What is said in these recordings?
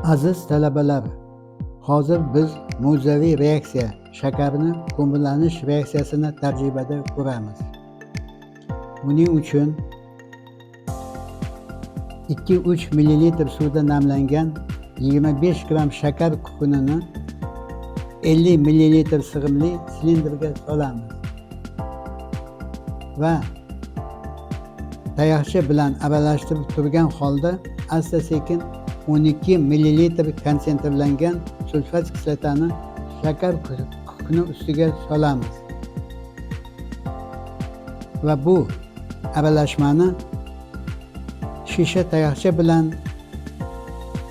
Aziz talabalar, hozir biz mo'jizaviy reaksiya, shakarni ko'mirlanish reaksiyasini tajribada ko'ramiz. Buning uchun 2-3 ml suvda namlangan 25 gramm shakar kukunini 50 ml sig'imli silindrga solamiz va tayoqcha bilan aralashtirib turgan holda asta-sekin 12 ml konsentrlangan sulfat kislotani shakar kukuni ustiga solamiz va bu aralashmani shisha tayoqcha bilan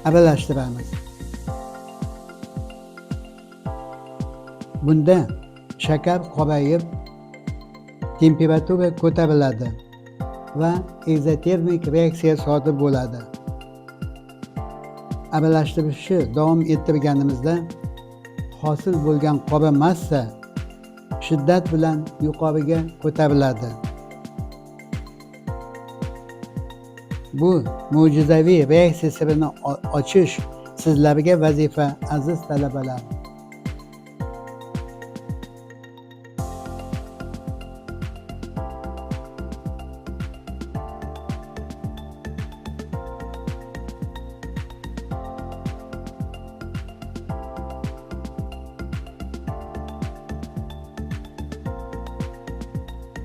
aralashtiramiz. Bunda shakar qorayib, temperatura ko'tariladi va ekzotermik reaksiya sodir bo'ladi. Aralashtirishni davom ettirganimizda hosil bo'lgan qora massa shiddat bilan yuqoriga ko'tariladi. Bu mo'jizaviy reaksiya sirini ochish sizlarga vazifa, aziz talabalar.